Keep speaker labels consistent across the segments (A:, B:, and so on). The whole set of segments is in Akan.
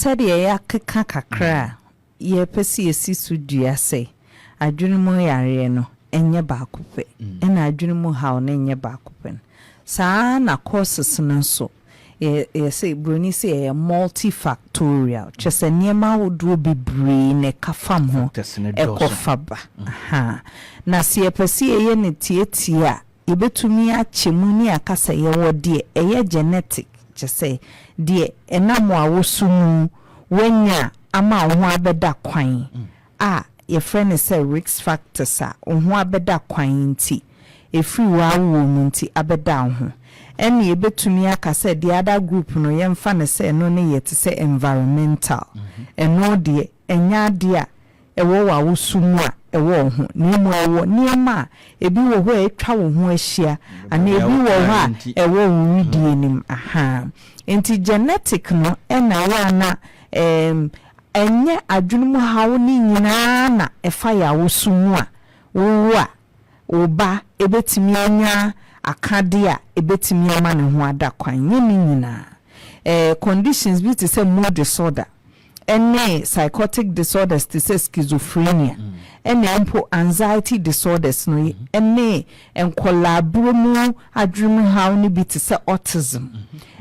A: Sɛdeɛ yɛakeka kakra a, yɛpɛ sɛ yɛsi so dua sɛ adwene mu yareɛ no ɛnyɛ baako pɛ, ɛna adwene mu haw no ɛnyɛ baako pɛ no, saa na causes no nso yɛsɛ buroni sɛ yɛyɛ multifactorial, kyerɛ sɛ nneɛma ahodoɔ bebree na ɛka fam ho ɛkɔfa ba. Na sɛ yɛpɛ sɛ yɛyɛ no tietie a, yɛbɛtumi akyɛ mu ne aka sɛ yɛwɔ deɛ ɛyɛ genetic, kyerɛ sɛ deɛ ɛnam a woso mu wanya ama wo ho abɛda kwan a yɛfrɛ no sɛ risk factors a wo ho abɛda kwan nti ɛfiri w'awoɔ mu nti abɛda wo ho. Ɛne yɛbɛtumi aka sɛ the other group no, yɛmfa no sɛ ɛno ne yɛ te sɛ environmental. Ɛno deɛ, ɛnyɛ adeɛ a ɛwɔ w'awosu mu a ɛwɔ wo ho, na mmom ɛwɔ nneɛma a ebi wɔ hɔ a atwa wo ho ahyia anaa ebi wɔ hɔ a ɛwɔ wo widie nim aha. Nti genetic no ɛna ɛyɛ ana ɛnyɛ adwene mu haw ne nyinaa na ɛfa yɛ awosu mu a wowo a wo ba ebɛtumi anya akadeɛ a ebɛtumi ama ne ho ada kwan. Nye ne nyinaa. Conditions bi te sɛ mood disorder ɛne psychotic disorders te sɛ schizophrenia, ɛne mpo anxiety disorders no, ɛne nkɔlaabere mu adwene mu haw no bi te sɛ autism,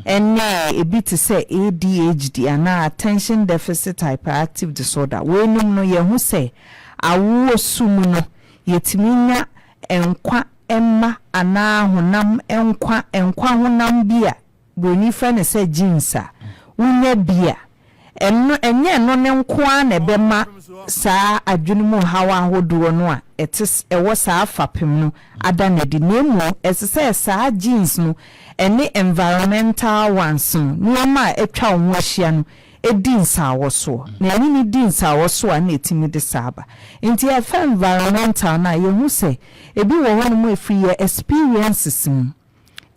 A: ɛne ebi te sɛ ADHD anaa attention deficit hyperactive disorder. Weinom no, yɛho sɛ awoɔ su mu no yɛtumi nya nkwa mma anaa honam nkwa nkwa honam bi a buroni frɛ no sɛ genes a wonya bi a, ɛno ɛnyɛ ɛno ne nko ara na ɛbɛma saa adwene mu haw ahodoɔ no a ɛte ɛwɔ saa fapem no ada n'adi, na emu ɛsɛ sɛ saa genes no ɛne environmental ones no, nneɛma a atwa wɔn ho ahyia no, edi nsaawɔ soɔ na ɛne ne di nsaawɔ so a na etimi de saa ba. Nti ɛfɛ environmental no a, yɛhu sɛ ebi wɔ hɔnom efiri yɛ experiences mu.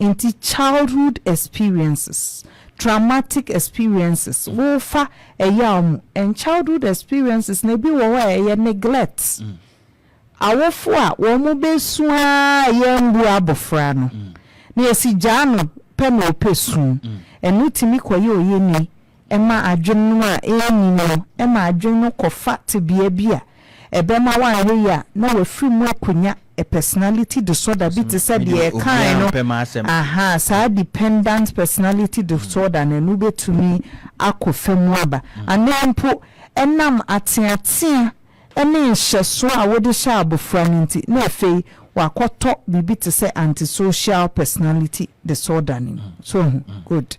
A: Nti childhood experiences, traumatic experiences, wofa ɛyɛ a wɔn and childhood experiences na ebi wɔ hɔ a ɛyɛ neglect, awofo a wɔn mo bɛsua yɛn mbu abɔfra no na yɛsi gyaa no pɛ na ɔpɛ su, ɛno tumi kɔyɛ oyɛ ni ɛma adwene no a ɛnyi no, ɛma adwene no kɔfa tebea bi a ɛbɛma wanyɛ yi a na wafiri mu akonnwa a personality disorder bi te sɛ deɛ ɛkan no aha, saa dependent personality disorder na ɛno bɛtumi akɔ fam aba. Anaa mpo ɛnam ateatea ɛne nhyɛso a wɔde hyɛ abɔfra no nti na afei wakɔtɔ biribi te sɛ antisocial personality disorder no so. Good.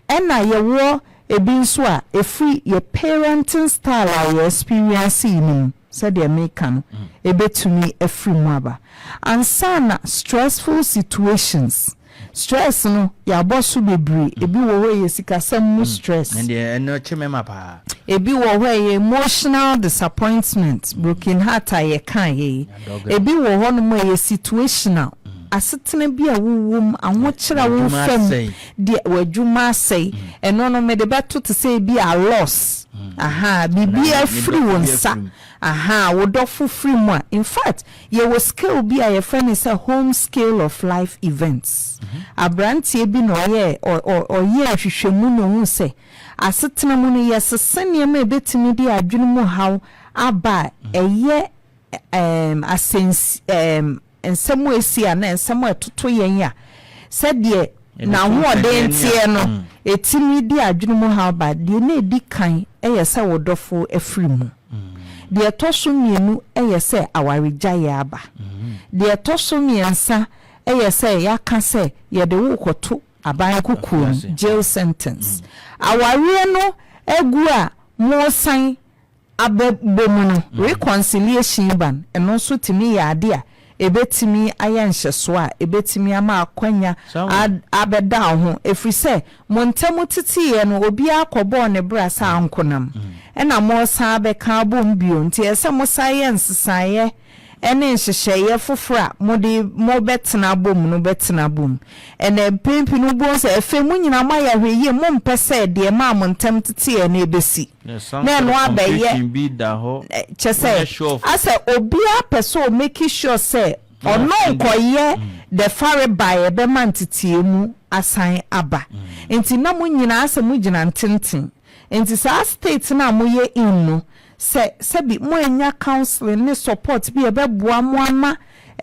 A: Ɛna yɛwɔ ebi nso a efiri yɛ parenting style a yɛ experience yi no mu, sɛdeɛ meka no, ebetumi afiri mu aba. Ansa na stressful situations, stress no yɛabɔ so bebree. Ebi wɔ hɔ yɛ sikasɛm mu stress, ebi wɔ hɔ yɛ emotional disappointment, broken heart a yɛka yɛ yi. Ebi wɔ hɔ nom yɛ situational, asetena bi a wowɔ mu, ahokyere a wofam deɛ w'adwuma asɛe. Ɛno no mede bɛto te sɛ ebi a loss aha, biribi afiri wo nsa aha, wo dɔfo firi mu a. In fact, yɛwɔ scale bi a yɛfrɛ no sɛ Home Scale of Life Events. Aberanteɛ bi na ɔyɛ nhwehwɛmu na ohun sɛ asetena mu no yɛsese nneɛma a ebetumi de adwene mu haw aba a ɛyɛ asɛnsi nsɛm a esi a na nsɛm a ɛtoto yɛn a sɛdeɛ n'ahoɔden teɛ no etimi di adwene mu haw ba. Deɛ na edi kan yɛ sɛ wo dɔfo afiri mu. Deɛ ɛtɔ so mmienu yɛ sɛ awaregyaeɛ aba. Deɛ ɛtɔ so mmiɛnsa yɛ sɛ yɛaka sɛ yɛde wo kɔto aban kukuo mu, jail sentence. Awareɛ no egu a mo san abɛbɔ mu no, reconciliation ban, ɛno nso tumi yɛ ade a ebetumi ayɛ nhyɛso a ebetumi ama akwanya abɛda wo ho, efiri sɛ mo ntam teteeɛ no, obiara kɔbɔɔ ne bra sɛ ankonam, ɛna mo san abɛka abom bio. Nti ɛsɛ mo san yɛ nsesaeɛ ɛne nhyehyɛeɛ foforɔ a mode mo bɛtena bom no bɛtena bom. Ɛna mpempi no bo sɛ efe mu nyinaa mo ayɛ ahwɛ yie, mo mpɛ sɛ deɛ maa mo ntam teteeɛ no ebesi na ɛno abɛyɛ kyɛ sɛ asɛ obiara pɛ sɛ o make sure sɛ ɔno nkɔyɛ the farebae ɛbɛma nteteɛ mu asan aba. Nti na mo nyinaa sɛ mo gyina ntenten. Nti saa state no a moyɛ in no, sɛ sɛbi moanya counseling ne support bi a ɛbɛboa mo ama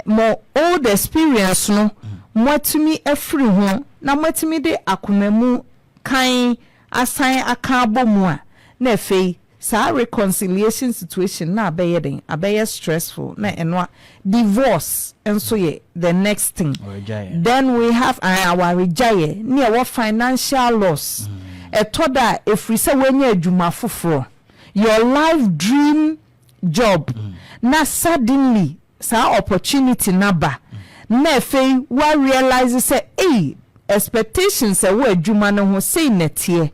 A: mo old experience no moatumi afiri ho na moatumi de akoma mu kan asan aka abɔ mu a, na afei saa reconciliation situation na abɛyɛ den, abɛyɛ stressful, na ɛno a divorce nso yɛ the next thing. Then we have awaregyaeɛ ne ɛwɔ financial loss. Ɛtɔ da a, ɛfiri sɛ woanya adwuma foforɔ, your life dream job, na suddenly saa opportunity naba, na afei wa realize sɛ, ei, expectations ɛwɔ adwuma no ho sei nɛteɛ,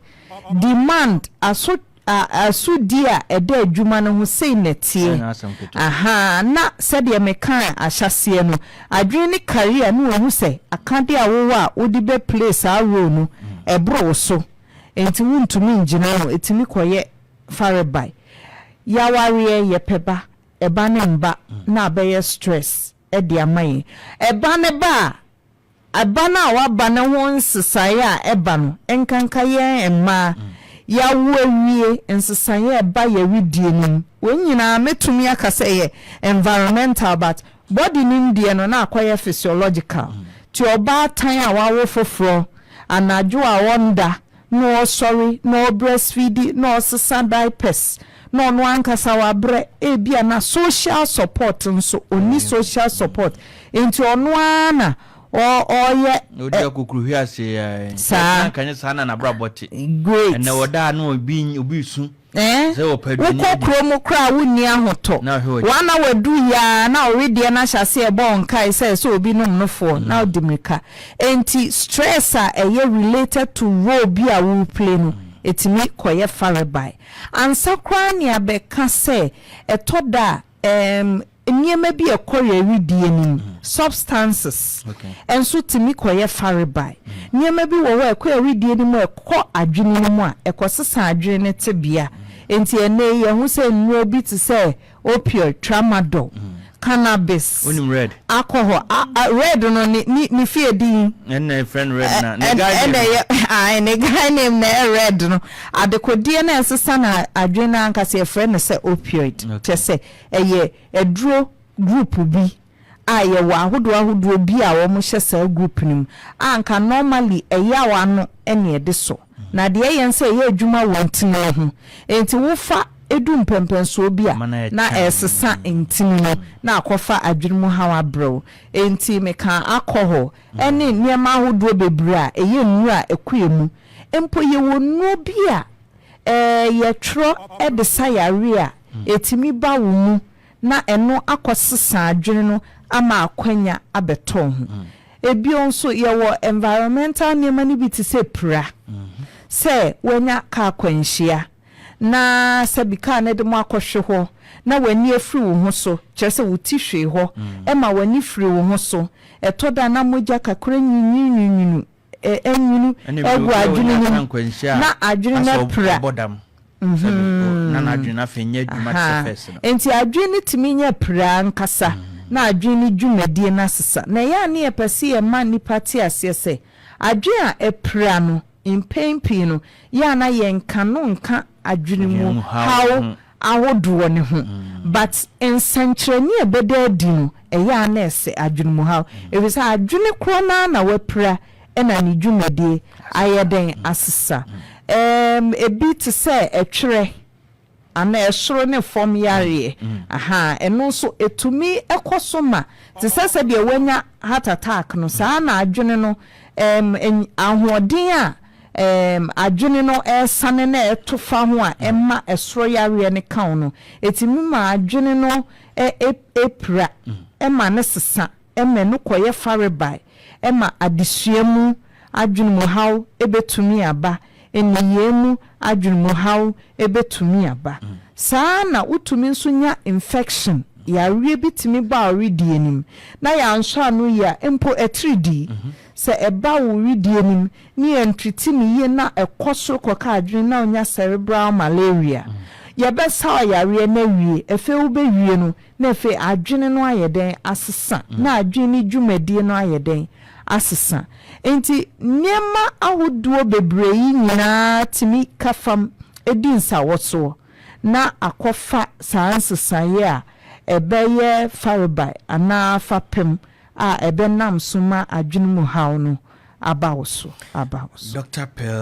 A: demand aso asodi a ɛda adwuma no ho sei nɛteɛ. Aha na sɛdeɛ meka ahyɛseɛ no, adwene ne career no, wɔhu sɛ akade a wowɔ a wode bɛ play saa role no ɛboro wo so, nti wontumi ngyina no. Ɛtumi kɔyɛ farebae. Yɛawareɛ, yɛpɛ ba, ɛba ne mba, na abɛyɛ stress ɛde ama yɛn. Ɛba ne ba a, ɛba no a waba ne ho nsesaeɛ a ɛba no, nkanka yɛn mmaa yɛawo awie, nsesaeɛ a ɛba yɛredie no mu, wɔn nyinaa mɛtumi aka sɛ yɛ environmental, but body no deɛ no na akɔyɛ physiological. Tí ɔbaatan a wawo foforɔ, anadwo a wɔnda na ɔsɔre na ɔbreastfeed na ɔsesa diapers, na ɔno ankasa wabrɛ. Ebia na social support nso onni social support, nti ɔno ara na ɔyɛ.
B: Odi akokoro hwi ase ɛɛ.
A: Saa.
B: Kanyɛ saa na n'abrabɔ te.
A: Great.
B: Ɛnna wɔda na obi su.
A: Ɛɛ.
B: Sɛ wɔpɛ aduane.
A: Wokɔ kurom koraa, wonni ahotɔ.
B: Na ahwɛ wɔ
A: wana wadu yaa na ɔredeɛ no ahyɛ ase ɛbɔ nkae sɛ obi nom nofoɔ na ɔdi mirika. Nti stress a ɛyɛ related to role bi a wo play no, ɛtumi kɔyɛ farebae. Ansa koraa ne abɛka sɛ ɛtɔ da a, nneɛma bi ɛkɔ yɛ redie no mu, substances ɛnso tumi kɔyɛ farebae. Nneɛma bi wɔ hɔ a ɛkɔ yɛ redie no mu a, ɛkɔ adwene no mu a, ɛkɔ sesa adwene no tebea. Nti ɛnɛ yi yɛho sɛ nnuro bi te sɛ opioid, tramadol, cannabis,
B: Onim red.
A: alcohol, red no ne fie din.
B: Ɛnna efrɛ no red na ne guy
A: ɛna
B: name.
A: Ɛyɛ ae, ne guy name na ɛyɛ red no. Adekodeɛ no a ɛsesa na adwene no ankasa, yɛfrɛ no sɛ opioid. Kyɛ sɛ ɛyɛ aduro group bi a yɛwɔ ahodoɔ ahodoɔ bi a wɔn hyɛ saa group no mu a, nka normally ɛyaw ano ɛna ɛde so, na deɛ ɛyɛ sɛ ɛyɛ adwuma wɔ ntini no ho. Nti wofa edu mpɛmpɛnsoɔ bi a,
B: Ma na yɛ
A: na
B: kyɛn.
A: ɛsesa ntini no na akɔfa adwene mu haw abrɛw. Nti meka alcohol ɛne nneɛma ahodoɔ bebree a ɛyɛ nnuro a ɛkɔ mu. Mpo yɛwɔ nnuro bi a yɛtwerɛ ɛde sa yare a ɛtumi ba wo mu na ɛno akɔsesa adwene no ama akwanya abɛtɔ ho. Ebio nso yɛwɔ environmental nneɛma no bi te sɛ pira, sɛ wanya kaa akwanhyia na sɛbi kaa no de mo akɔhwe hɔ na w'ani afiri wo ho so, kyerɛ sɛ wo ti hwee hɔ, ɛma w'ani firi wo ho so. Ɛtɔ da na mogya kakra nyinyinyinyu ɛnwunu
B: ɛna
A: ɛgu
B: ebi
A: adwene no mu
B: nkwanhyia a
A: na adwene no
B: asɛ
A: apira.
B: ɔbɔ dam. Sɛbi, na n'adwene afei nyɛ adwuma te sɛ first no.
A: Nti adwene no tumi nyɛ pira nkasa na adwene no dwumadie no asesa. Na ɛyɛ a ne yɛpɛ sɛ yɛma nnipa te aseɛ sɛ adwene a ɛpira no, mpɛn pii no, yɛ a na yɛnka no nka adwene mu
B: adwene mu haw
A: haw
B: ho.
A: Ahodoɔ ne ho, but nsɛnkyerɛnne a ɛbɛda adi no, ɛyɛ a na ɛsɛ adwene mu haw, ɛfiri sɛ adwene korɔ naa na wapira ɛna ne dwumadie ayɛ den asesa. Ebi te sɛ ɛtwerɛ anaa ɛsoro ne fam yareɛ aha, ɛno nso etumi ɛkɔ so ma te sɛ sɛdeɛ wanya heart attack no saa na adwene no ahoɔden a adwene no ɛsane na ɛto fa ho a ɛma ɛsoro yareɛ no ka wo no, etumi ma adwene no ɛ ɛ epira, ɛma ne sesa, ɛma no kɔyɛ farebae, ɛma adesua mu adwene mu haw ebetumi aba, nneyɛɛ mu adwene mu haw ebetumi aba. Saa na wotumi nso nya infection, yareɛ bi tumi ba a ɔredie nim na yɛansɔ ano yie a, mpo atiridii, sɛ ɛba wo redie nim ne yɛntriti ne yie na ɛkɔ soro kɔka adwene na onya cerebral malaria, yɛbɛsa ɔyareɛ no awie, afei wobɛwie no na afei adwene no ayɛ dɛn asesa, na adwene no dwumadie no ayɛ dɛn asesa. Nti nneɛma ahodoɔ bebree yi nyinaa tumi ka fam. Ɛdi nsawɔsoɔ na akɔfa saa nsesaeɛ a ɛbɛyɛ farebae anaa fapem a ɛbɛnam so ma adwene mu haw no aba wo so.
B: Dr Pearl.